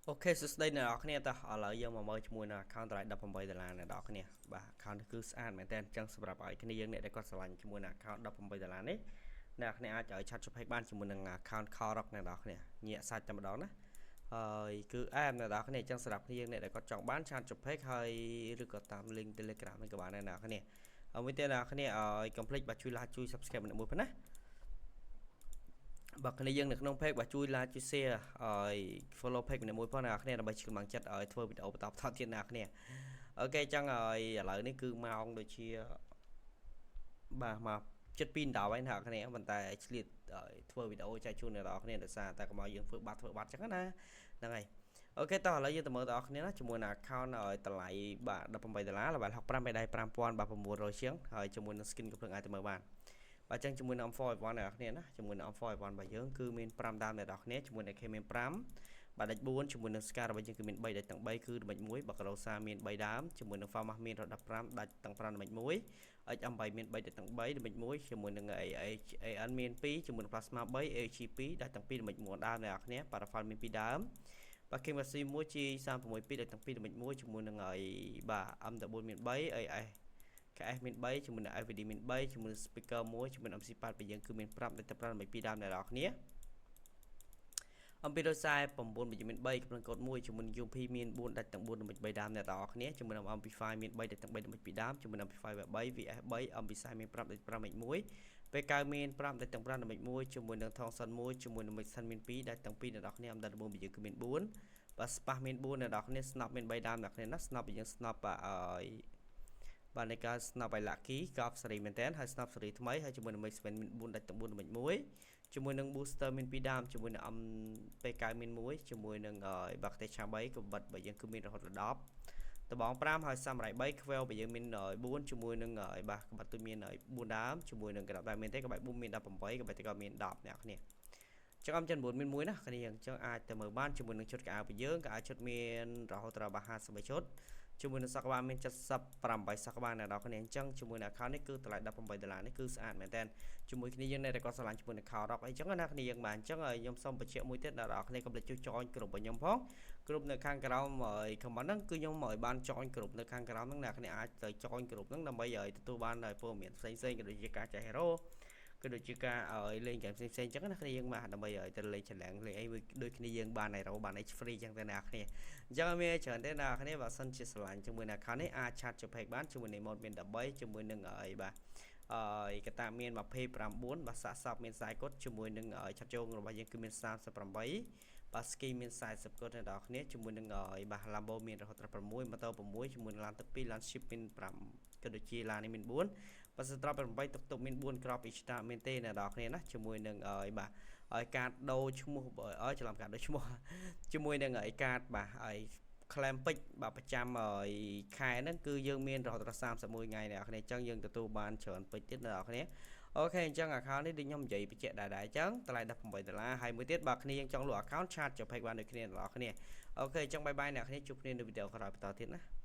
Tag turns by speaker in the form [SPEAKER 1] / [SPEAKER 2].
[SPEAKER 1] OK សួស្តីអ្នកនរគ្នា។តោះឥឡូវយើងមកមើលជាមួយនឹង account តម្លៃ18ដុល្លារអ្នកនរគ្នាបាទ account នេះគឺស្អាតមែនតើអញ្ចឹងសម្រាប់ឲ្យគ្នាយើងអ្នកដែលគាត់ស្រឡាញ់ជាមួយនឹង account 18ដុល្លារនេះអ្នកនរគ្នាអាចឲ្យ chat ចុះ page បានជាមួយនឹង account Call Rock អ្នកនរគ្នាញាក់សាច់តែម្ដងណាហើយគឺអែមអ្នកនរគ្នាអញ្ចឹងសម្រាប់គ្នាយើងអ្នកដែលគាត់ចង់បាន chat ចុះ page ហើយឬក៏តាម link Telegram នេះក៏បានដែរអ្នកនរគ្នាហើយមួយទៀតអ្នកនរគ្នាឲ្យកុំភ្លេចបាទជួយ like ជួយ subscribe ម្នាក់មួយផងណាបើគ្នាយើងនៅក្នុង page បាទជួយ like ជួយ share ឲ្យ follow page ម្នាក់មួយផងអ្នកគ្នាដើម្បីជាកម្លាំងចិត្តឲ្យធ្វើវីដេអូបន្តបន្តទៀតអ្នកគ្នាOK ចឹងឲ្យឥឡូវនេះគឺម៉ោងដូចជាបាទមកចិត្ត2ដល់ហើយអ្នកគ្នាប៉ុន្តែឆ្លៀតធ្វើវីដេអូចែកជូនអ្នកនរគ្នាដោយសារតែកុំឲ្យយើងធ្វើបាត់ធ្វើបាត់ចឹងណាហ្នឹងហើយ OK តោះឥឡូវយើងទៅមើលដល់អ្នកគ្នាណាជាមួយនឹង account ឲ្យតម្លៃបាទ18ដុល្លារ level 65បេដៃ5000បាទ900ជាងហើយជាមួយនឹង skin កំភ្លើងអាចទៅមើលបានបាទអញ្ចឹងជាមួយនឹង M4A1 អ្នកនរគ្នាណាជាមួយនឹង M4A1 របស់យើងគឺមាន5ដើមអ្នកនរគ្នាជាមួយនឹង AK មាន5បាទដាច់4ជាមួយនឹង Scar របស់យើងគឺមាន3ដាច់ទាំង3គឺដាច់1បាក្រូសាមាន3ដើមជាមួយនឹង Famas មានរ15ដាច់ទាំង5ដាច់1 XM8 មាន3ដាច់ទាំង3ដាច់1ជាមួយនឹង AN មាន2ជាមួយនឹង Plasma 3 AG 2ដាច់ទាំង2ដាច់1ដើមអ្នកនរគ្នា Parafal មាន2ដើមបាទ King Mercy 1 G362 ដាច់ទាំង2ដាច់1ជាមួយនឹងអីបាទ M14 មាន3 AS KS មាន3ជាមួយនឹង FVD មាន3ជាមួយនឹង speaker 1ជាមួយនឹង MC8 របស់យើងគឺមាន5ដាច់ទាំង5ដើម្បី2ដើមអ្នកនរគ្នា MP149 របស់យើងមាន3កំឡុងកូដ1ជាមួយនឹង UMP មាន4ដាច់ទាំង4ដើម្បី3ដើមអ្នកនរគ្នាជាមួយនឹង MP5 មាន3ដាច់ទាំង3ដើម្បី2ដើមជាមួយនឹង MP5 3 VS 3 MP4 មាន5ដាច់5 1 P9 មាន5ដាច់ទាំង5ដើម្បី1ជាមួយនឹង Thomson 1ជាមួយនឹង Mixon មាន2ដាច់ទាំង2អ្នកនរគ្នា MW របស់យើងគឺមាន4បាទ Spark មាន4អ្នកនរគ្នា Snap មាន3ដើមអ្នកគ្នាណា Snap យើង Snap បាទឲ្យបាទនៃការ Snap ឲ្យ Lucky កប់សេរីមែនតើហើយ Snap សេរីថ្មីហើយជាមួយនឹង Mix មាន4ដាច់ទាំង4ដើម្បី1ជាមួយនឹង booster មាន2ដើមជាមួយនឹង MP9 មាន1ជាមួយនឹងបាក់តេឆា3កបិតបើយើងគឺមានរហូតដល់10ដបង5ហើយ Samurai 3 Quail បើយើងមាន4ជាមួយនឹងបាទក្បាត់ទូមាន4ដើមជាមួយនឹងក្តាប់ដែរមានទេក្បាច់4មាន18ក្បាច់តក៏មាន10អ្នកគ្នាចឹងអំចិន9មាន1ណាគ្នាអញ្ចឹងអាចទៅមើលបានជាមួយនឹងឈុតកៅអៅពីយើងកៅអៅឈុតមានរហូតដល់53ឈុតជាមួយនឹងសក់ក្បាលមាន78សក់ក្បាលអ្នកនរគ្នាអញ្ចឹងជាមួយនឹង account នេះគឺតម្លៃ18ដុល្លារនេះគឺស្អាតមែនតើជាមួយគ្នាយើងនៅតែគាត់ស្រឡាញ់ជាមួយនឹង account rock អីចឹងណាគ្នាយើងបាទអញ្ចឹងខ្ញុំសូមបញ្ជាក់មួយទៀតអ្នកនរគ្នាកុំភ្លេចជួយ join ក្រុមរបស់ខ្ញុំផងក្រុមនៅខាងក្រោម comment ហ្នឹងគឺខ្ញុំឲ្យបាន join ក្រុមនៅខាងក្រោមហ្នឹងអ្នកគ្នាអាចទៅ join ក្រុមហ្នឹងដើម្បីឲ្យទទួលបានព័ត៌មានផ្សេងៗក៏ដូចជាការចែក hero ក៏ដូចជាការឲ្យលេងហ្គេមផ្សេងៗអញ្ចឹងណាគ្នាយើងមកដើម្បីឲ្យទៅលេង challenge លេងអីដូចគ្នាយើងបាន hero បានអី free អញ្ចឹងទៅណាគ្នាអញ្ចឹងមានច្រើនទេណាគ្នាបើសិនជាស្រឡាញ់ជាមួយនឹង account នេះអាច chat ចូល page បានជាមួយនឹង mode មាន13ជាមួយនឹងអីបាទអឺកតាមាន29បាទសាកសពមាន40កុដជាមួយនឹងឆាត់ជងរបស់យើងគឺមាន38បាទ ski មាន40កុដអ្នកនរគ្នាជាមួយនឹងបាទ Lambo មានរហូតដល់6ម៉ូតូ6ជាមួយនឹងឡានទឹក2ឡាន ship មាន5ក៏ដូចជាឡាននេះមាន4បើសិនត្រប់8តុកតុកមាន4ក្របអ៊ីស្តាមានទេអ្នកនរគ្នាណាជាមួយនឹងបាទឲ្យកាតដូរឈ្មោះឲ្យច្រឡំកាតដូរឈ្មោះជាមួយនឹងឲ្យកាតបាទឲ្យ claim ពេជ្របាទប្រចាំខែហ្នឹងគឺយើងមានរហូតដល់31ថ្ងៃអ្នកនរគ្នាអញ្ចឹងយើងទទួលបានច្រើនពេជ្រទៀតអ្នកនរគ្នាOK អញ្ចឹង account នេះដូចខ្ញុំនិយាយបញ្ជាក់ដែរដែរអញ្ចឹងតម្លៃ18ដុល្លារហើយមួយទៀតបើគ្នាយើងចង់លក់ account chat ចុះ page បានដូចគ្នាអ្នកនរគ្នាOK អញ្ចឹង bye bye អ្នកគ្នាជួបគ្នានៅវីដេអូក្រោយបន្តទៀតណា។